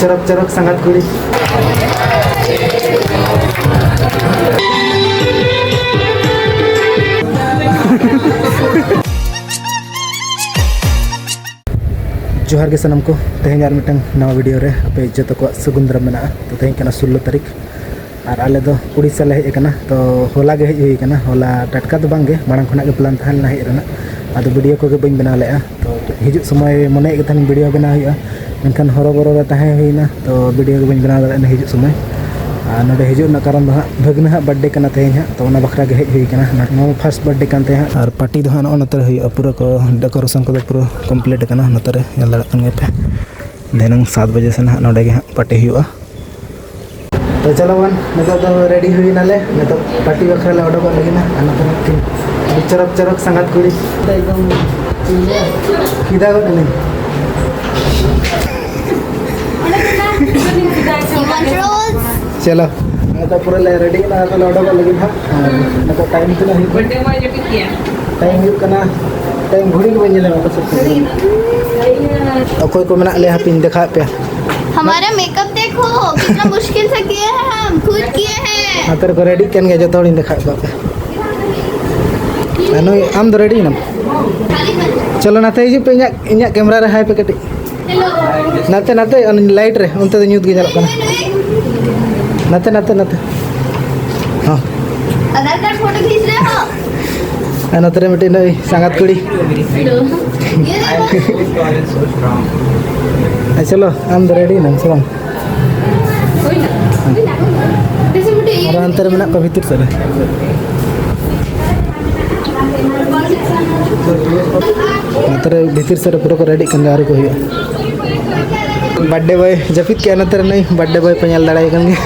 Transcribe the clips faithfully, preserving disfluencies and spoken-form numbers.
ᱪᱚᱨᱚᱠ ᱪᱚᱨᱚᱠ ᱥᱟᱸᱜᱟᱛ ᱠᱩᱲᱤ᱾ ᱡᱚᱦᱟᱨ ᱜᱮ ᱥᱟᱱᱟᱢ ᱠᱚ, ᱛᱮᱦᱮᱧ ᱟᱨ ᱢᱤᱫᱴᱟᱝ ᱱᱟᱣᱟ ᱵᱷᱤᱰᱤᱭᱳ ᱨᱮ ᱟᱯᱮ ᱡᱚᱛᱚ ᱠᱚᱣᱟᱜ ᱥᱟᱹᱜᱩᱱ ᱫᱟᱨᱟᱢ ᱢᱮᱱᱟᱜᱼᱟ᱾ ᱛᱚ, ᱛᱮᱦᱮᱧ ᱠᱟᱱᱟ ᱥᱳᱞᱞᱳ ᱛᱟᱹᱨᱤᱠᱷ, ᱟᱨ ᱟᱞᱮ ᱫᱚ ᱩᱲᱤᱥᱥᱟ ᱞᱮ ᱦᱮᱡ ᱟᱠᱟᱱᱟ᱾ ᱛᱚ, ᱦᱚᱞᱟ ᱜᱮ ᱦᱮᱡ ᱦᱩᱭ ᱟᱠᱟᱱᱟ, ᱦᱚᱞᱟ ᱴᱟᱴᱠᱟ ᱫᱚ ᱵᱟᱝ ᱜᱮ, ᱢᱟᱲᱟᱝ ᱠᱷᱚᱱᱟᱜ ᱜᱮ ᱯᱞᱟᱱ ᱛᱟᱦᱮᱸ ᱞᱮᱱᱟ ᱦᱮᱡ ᱨᱮᱱᱟᱜ, ᱟᱫᱚ ᱵᱷᱤᱰᱤᱭᱳ ᱠᱚᱜᱮ ᱵᱟᱹᱧ ᱵᱮᱱᱟᱣ ᱞᱮᱫᱼᱟ᱾ ᱛᱚ, ᱦᱤᱡᱩᱜ ᱥᱚᱢᱚᱭ ᱢᱚᱱᱮᱭᱮᱫ ᱠᱟᱱ ᱛᱟᱦᱮᱱᱤᱧ ᱵᱷᱤᱰᱤᱭᱳ ᱵᱮᱱᱟᱣ ᱦᱩᱭᱩᱜᱼᱟ, ᱢᱮᱱᱠᱷᱟᱱ ᱦᱚᱨᱚᱵᱚᱨᱚ ᱨᱮ ᱛᱟᱦᱮᱸ ᱦᱩᱭᱱᱟ, ᱛᱚ ᱵᱷᱤᱰᱤᱭᱳ ᱜᱮ ᱵᱟᱹᱧ ᱵᱮᱱᱟᱣ ᱫᱟᱲᱮᱭᱟᱜᱼᱟ ᱦᱤᱡᱩᱜ ᱥᱚᱢᱚᱭ᱾ ᱟᱨ ᱱᱚᱰᱮ ᱦᱤᱡᱩᱜ ᱨᱮᱱᱟᱜ ᱠᱟᱨᱚᱱ ᱫᱚ ᱦᱟᱸᱜ ᱵᱷᱟᱹᱜᱽᱱᱟᱹ ᱦᱟᱸᱜ ᱵᱟᱨᱛᱷᱰᱮ ᱠᱟᱱᱟ ᱛᱮᱦᱮᱧ ᱦᱟᱸᱜ, ᱛᱚ ᱚᱱᱟ ᱵᱟᱠᱷᱨᱟ ᱜᱮ ᱦᱮᱡ ᱦᱩᱭ ᱠᱟᱱᱟ᱾ ᱱᱚᱣᱟ ᱯᱷᱟᱥᱴ ᱵᱟᱨᱛᱷᱰᱮ ᱠᱟᱱ ᱛᱟᱭᱟ ᱦᱟᱸᱜ, ᱟᱨ ᱯᱟᱨᱴᱤ ᱫᱚ ᱦᱟᱸᱜ ᱱᱚᱜᱼᱚ ᱱᱚᱛᱮ ᱨᱮ ᱦᱩᱭᱩᱜᱼᱟ, ᱯᱩᱨᱟᱹ ᱠᱚ ᱰᱮᱠᱳᱨᱮᱥᱚᱱ ᱠᱚᱫᱚ ᱯᱩᱨᱟᱹ ᱠᱚᱢᱯᱞᱤᱴ ᱟᱠᱟᱱᱟ᱾ ᱱᱚᱛᱮ ᱨᱮ ᱧᱮᱞ ᱫᱟᱲᱮᱭᱟᱜ ᱠᱟᱱ ᱜᱮᱭᱟ ᱯᱮ, ᱫᱷᱤᱱᱟᱹᱝ ᱥᱟᱛ ᱵᱟᱡᱮ ᱥᱮᱱ ᱦᱟᱸᱜ ᱱᱚᱰᱮ ᱜᱮ ᱦᱟᱸᱜ ᱯᱟᱨᱴᱤ ᱦᱩᱭᱩᱜᱼᱟ᱾ ᱛᱚ ᱪᱚᱞᱚ ᱵᱚᱱ, ᱱᱤᱛᱚᱜ ᱫᱚ ᱨᱮᱰᱤ ᱦᱩᱭ ᱱᱟᱞᱮ, ᱱᱤᱛᱚᱜ ᱯᱟᱨᱴᱤ ᱵᱟᱠᱷᱨᱟ ᱞᱮ ᱚᱰᱚᱠᱚᱜ ᱞᱟᱹᱜᱤᱫ ᱱᱟ᱾ ᱟᱨ ᱱᱚᱛᱮ ᱨᱮ ᱢᱤᱫᱴᱤᱱ ᱟᱹᱰᱤ ᱪᱚᱨᱚᱠ ᱪᱚᱨᱚᱠ ᱥᱟᱸᱜᱟᱛ ᱠᱩᱲᱤ, ᱮᱠᱫᱚᱢ ᱯᱷᱤᱫᱟ ᱜᱚᱫ ᱮᱱᱟᱹᱧ᱾ ᱪᱚᱞᱚ, ᱱᱤᱛᱚᱜ ᱯᱩᱨᱟᱹ ᱞᱮ ᱨᱮᱰᱤ ᱮᱱᱟ, ᱟᱫᱚ ᱞᱮ ᱚᱰᱚᱠᱚᱜ ᱞᱟᱹᱜᱤᱫ ᱦᱟᱸᱜ᱾ ᱟᱨ ᱱᱤᱛᱚᱜ ᱴᱟᱭᱤᱢ ᱛᱤᱱᱟᱹᱜ ᱦᱩᱭᱩᱜ ᱠᱟᱱᱟ? ᱴᱟᱭᱤᱢ ᱦᱩᱭᱩᱜ ᱠᱟᱱᱟ, ᱴᱟᱭᱤᱢ ᱜᱷᱩᱲᱤ ᱜᱮ ᱵᱟᱹᱧ ᱧᱮᱞᱟ, ᱚᱠᱟ ᱥᱮᱫ ᱪᱟᱞᱟᱜ ᱠᱟᱱᱟ᱾ ᱚᱠᱚᱭ ᱠᱚ ᱢᱮᱱᱟᱜ ᱞᱮᱭᱟ ᱦᱟᱯᱮᱧ ᱫᱮᱠᱷᱟᱣᱟᱫ ᱯᱮᱭᱟ᱾ हमारा मेकअप देखो, कितना मुश्किल से किए हैं हम, खुद किए हैं। ᱱᱚᱛᱮ ᱨᱮᱠᱚ ᱨᱮᱰᱤᱜ ᱠᱟᱱ ᱜᱮᱭᱟ, ᱡᱚᱛᱚ ᱦᱚᱲᱤᱧ ᱫᱮᱠᱷᱟᱣᱮᱫ ᱠᱚᱣᱟ ᱯᱮ᱾ ᱟᱨ ᱱᱩᱭ, ᱟᱢ ᱫᱚ ᱨᱮᱰᱤ ᱮᱱᱟᱢ? ᱪᱚᱞᱚ ᱱᱟᱛᱮ ᱦᱤᱡᱩᱜ ᱯᱮ, ᱤᱧᱟᱹᱜ, ᱤᱧᱟᱹᱜ ᱠᱮᱢᱨᱟ ᱨᱮ ᱦᱟᱭ ᱯᱮ ᱠᱟᱹᱴᱤᱡ᱾ ᱱᱟᱛᱮ, ᱱᱟᱛᱮ, ᱚᱱᱟ ᱞᱟᱭᱤᱴ ᱨᱮ, ᱚᱱᱛᱮ ᱫᱚ ᱧᱩᱛ ᱜᱮ ᱧᱮᱞᱚᱜ ᱠᱟᱱᱟ᱾ ᱱᱟᱛᱮ, ᱱᱟᱛᱮ, ᱱᱟᱛᱮ᱾ ᱦᱚᱸ᱾ आधार कार्ड फोटो खींच रहे हो? ᱟᱨ ᱱᱚᱛᱮ ᱨᱮ ᱢᱤᱫᱴᱤᱡ ᱱᱩᱭ ᱥᱟᱸᱜᱟᱛ ᱠᱩᱲᱤ᱾ ᱦᱮᱞᱳ᱾ ᱟᱨ ᱪᱚᱞᱚ, ᱟᱢ ᱫᱚ ᱨᱮᱰᱤ ᱮᱱᱟᱢ ᱥᱮ ᱵᱟᱝ? ᱟᱨ ᱦᱟᱱᱛᱮ ᱨᱮ ᱢᱮᱱᱟᱜ ᱠᱚᱣᱟ ᱵᱷᱤᱛᱤᱨ ᱥᱮᱫ ᱨᱮ᱾ ᱱᱚᱛᱮ ᱨᱮ ᱵᱷᱤᱛᱤᱨ ᱥᱮᱫ ᱨᱮ ᱯᱩᱨᱟᱹ ᱠᱚ ᱨᱮᱰᱤᱜ ᱠᱟᱱ ᱜᱮᱭᱟ, ᱟᱹᱣᱨᱤ ᱠᱚ ᱦᱩᱭᱩᱜᱼᱟ᱾ ᱵᱟᱨᱛᱷᱰᱮ ᱵᱚᱭ ᱡᱟᱹᱯᱤᱫ ᱠᱮᱜᱼᱟ, ᱱᱚᱛᱮ ᱨᱮ ᱱᱩᱭ ᱵᱟᱨᱛᱷᱰᱮ ᱵᱚᱭ ᱯᱮ ᱧᱮᱞ ᱫᱟᱲᱮᱭᱟᱭ ᱠᱟᱱ ᱜᱮᱭᱟ᱾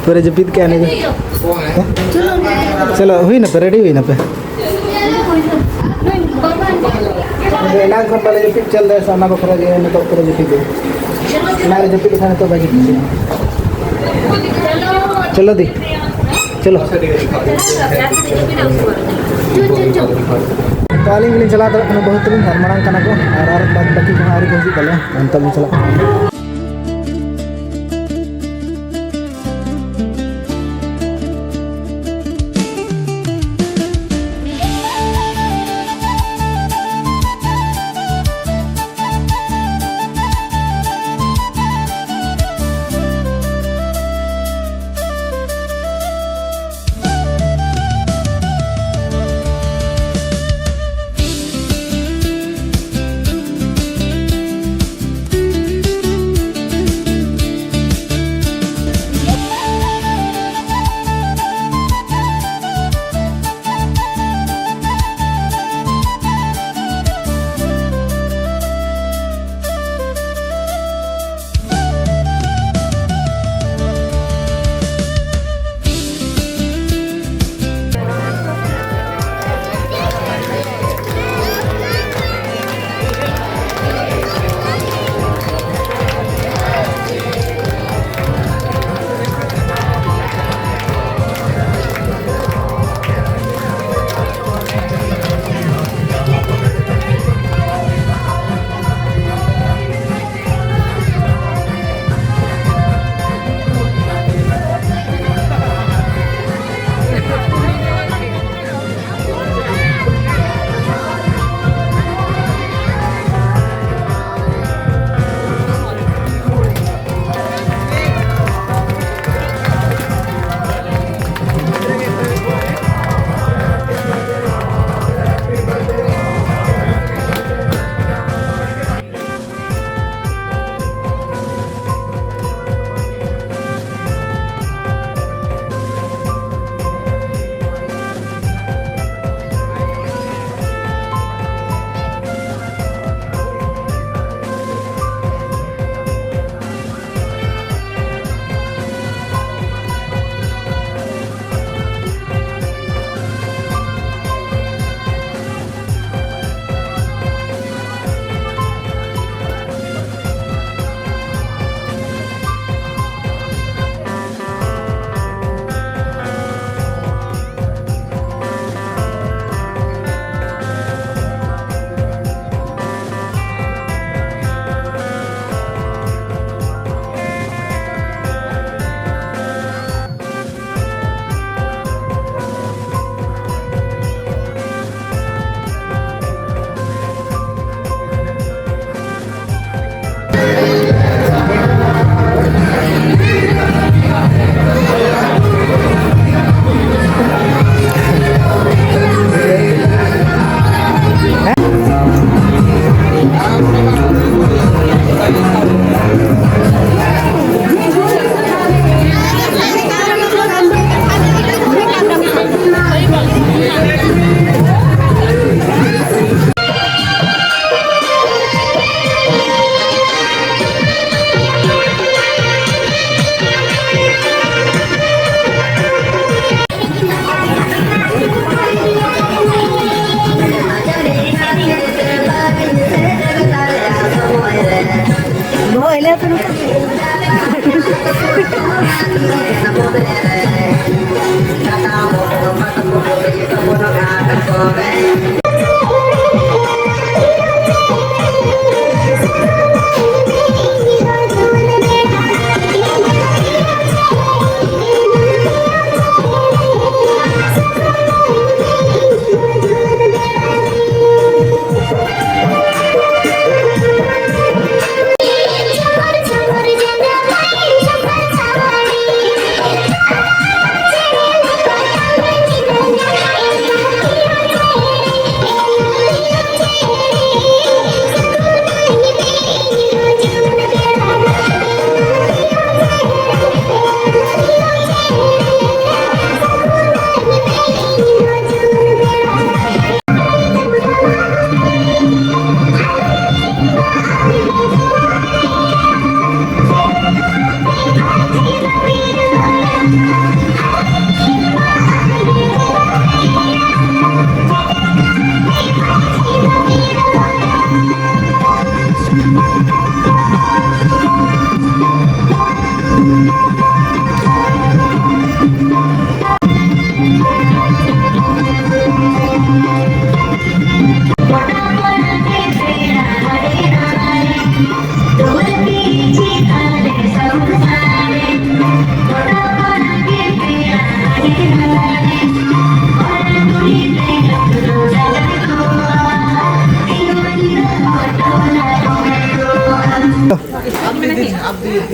ᱯᱩᱨᱟᱹ ᱡᱟᱹᱯᱤᱫ ᱠᱮᱜᱼᱟ ᱱᱩᱭ ᱫᱚ᱾ ᱪᱚᱞᱚ, ᱦᱩᱭ ᱱᱟᱯᱮ, ᱨᱮᱰᱤ ᱦᱩᱭ ᱱᱟᱯᱮ᱾ ᱟᱫᱚ ᱮᱱᱟᱝ ᱠᱷᱚᱱ ᱵᱟᱞᱮ ᱡᱟᱹᱯᱤᱫ ᱦᱚᱪᱚ ᱞᱮᱫᱟ ᱥᱮ, ᱚᱱᱟ ᱵᱟᱠᱷᱨᱟ ᱜᱮ ᱱᱤᱛᱚᱜ ᱯᱩᱨᱟᱹ ᱡᱟᱹᱯᱤᱫ ᱫᱚ᱾ ᱮᱱᱟᱝ ᱨᱮ ᱡᱟᱹᱯᱤᱫ ᱞᱮᱠᱷᱟᱱ ᱱᱤᱛᱚᱜ ᱵᱟᱭ ᱡᱟᱹᱯᱤᱫ ᱦᱚᱪᱚᱭᱟ᱾ ᱪᱚᱞᱚ ᱫᱤ, ᱪᱚᱞᱚ᱾ ᱛᱚ ᱟᱹᱞᱤᱧ ᱜᱮᱞᱤᱧ ᱪᱟᱞᱟᱣ ᱫᱟᱲᱮᱭᱟᱜ ᱠᱟᱱᱟ ᱵᱟᱹᱦᱩ ᱛᱟᱹᱞᱤᱧ, ᱟᱨ ᱢᱟᱲᱟᱝ ᱠᱟᱱᱟ ᱠᱚ, ᱟᱨ, ᱟᱨ ᱵᱟᱫ ᱵᱟᱹᱠᱤ ᱠᱚᱦᱚᱸ ᱟᱹᱣᱨᱤ ᱠᱚ ᱦᱤᱡᱩᱜ ᱛᱟᱞᱮᱭᱟ᱾ ᱚᱱᱛᱮ ᱞᱤᱧ ᱪᱟᱞᱟᱜ ᱠᱟᱱᱟ᱾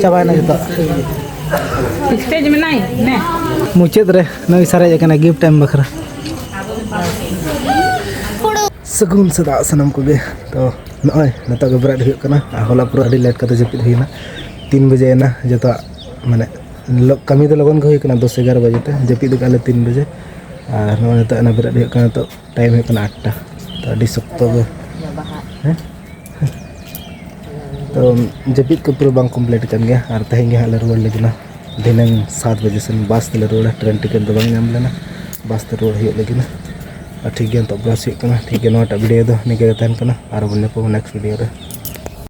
ᱪᱟᱵᱟᱭᱮᱱᱟ ᱡᱚᱛᱚ᱾ ᱥᱴᱮᱡ ᱢᱮᱱᱟᱭ ᱱᱮ᱾ ᱢᱩᱪᱟᱹᱫ ᱨᱮ ᱱᱩᱭ ᱥᱟᱨᱮᱡ ᱟᱠᱟᱱᱟ ᱜᱤᱯᱷᱴ ᱮᱢ ᱵᱟᱠᱷᱨᱟ᱾ ᱥᱟᱹᱜᱩᱱ ᱥᱮᱛᱟᱜ ᱥᱟᱱᱟᱢ ᱠᱚᱜᱮ᱾ ᱛᱚ ᱱᱚᱜᱼᱚᱭ ᱱᱤᱛᱚᱜ ᱜᱮ ᱵᱮᱨᱮᱫ ᱦᱩᱭᱩᱜ ᱠᱟᱱᱟ, ᱟᱨ ᱦᱚᱞᱟ ᱯᱩᱨᱟᱹ ᱟᱹᱰᱤ ᱞᱮᱴ ᱠᱟᱛᱮ ᱡᱟᱹᱯᱤᱫ ᱦᱩᱭᱱᱟ᱾ ᱛᱤᱱ ᱵᱟᱡᱮ ᱮᱱᱟ ᱡᱚᱛᱚᱣᱟᱜ, ᱢᱟᱱᱮ ᱞᱚ- ᱠᱟᱹᱢᱤ ᱫᱚ ᱞᱚᱜᱚᱱ ᱜᱮ ᱦᱩᱭ ᱠᱟᱱᱟ, ᱫᱚᱥ ᱮᱜᱟᱨᱚ ᱵᱟᱡᱮ ᱛᱮ ᱡᱟᱹᱯᱤᱫ ᱟᱠᱟᱫ ᱞᱮ ᱛᱤᱱ ᱵᱟᱡᱮ᱾ ᱟᱨ ᱱᱚᱜᱼᱚᱭ ᱱᱤᱛᱚᱜ ᱮᱱᱟ ᱵᱮᱨᱮᱫ ᱦᱩᱭᱩᱜ ᱠᱟᱱᱟ, ᱱᱤᱛᱚᱜ ᱴᱟᱭᱤᱢ ᱦᱩᱭᱩᱜ ᱠᱟᱱᱟ ᱟᱴᱴᱟ᱾ ᱛᱚ ᱟᱹᱰᱤ ᱥᱚᱠᱛᱚ ᱜᱮ, ᱦᱮᱸ? ᱛᱚ ᱡᱟᱹᱯᱤᱫ ᱠᱚ ᱯᱩᱨᱟᱹ ᱵᱟᱝ ᱠᱚᱢᱯᱞᱤᱴ ᱟᱠᱟᱱ ᱜᱮᱭᱟ, ᱟᱨ ᱛᱮᱦᱮᱧ ᱜᱮ ᱦᱟᱸᱜ ᱞᱮ ᱨᱩᱣᱟᱹᱲ ᱞᱟᱹᱜᱤᱫ ᱱᱟ᱾ ᱫᱷᱤᱱᱟᱹᱝ ᱥᱟᱛ ᱵᱟᱡᱮ ᱥᱮᱱ ᱵᱟᱥ ᱛᱮᱞᱮ ᱨᱩᱣᱟᱹᱲᱟ, ᱴᱨᱮᱱ ᱴᱤᱠᱤᱴ ᱫᱚ ᱵᱟᱝ ᱧᱟᱢ ᱞᱮᱱᱟ, ᱵᱟᱥ ᱛᱮ ᱨᱩᱣᱟᱹᱲ ᱦᱩᱭᱩᱜ ᱞᱟᱹᱜᱤᱫ ᱱᱟ᱾ ᱟᱨ ᱴᱷᱤᱠ ᱜᱮᱭᱟ, ᱱᱤᱛᱚᱜ ᱵᱨᱟᱥ ᱦᱩᱭᱩᱜ ᱠᱟᱱᱟ᱾ ᱴᱷᱤᱠ ᱜᱮᱭᱟ, ᱱᱚᱣᱟᱴᱟᱜ ᱵᱷᱤᱰᱤᱭᱳ ᱫᱚ ᱱᱤᱝᱠᱟᱹ ᱜᱮ ᱛᱟᱦᱮᱱ ᱠᱟᱱᱟ, ᱟᱨ ᱵᱚᱱ ᱧᱟᱯᱟᱢᱟ ᱱᱮᱠᱥᱴ ᱵᱷᱤᱰᱤᱭᱳ ᱨᱮ᱾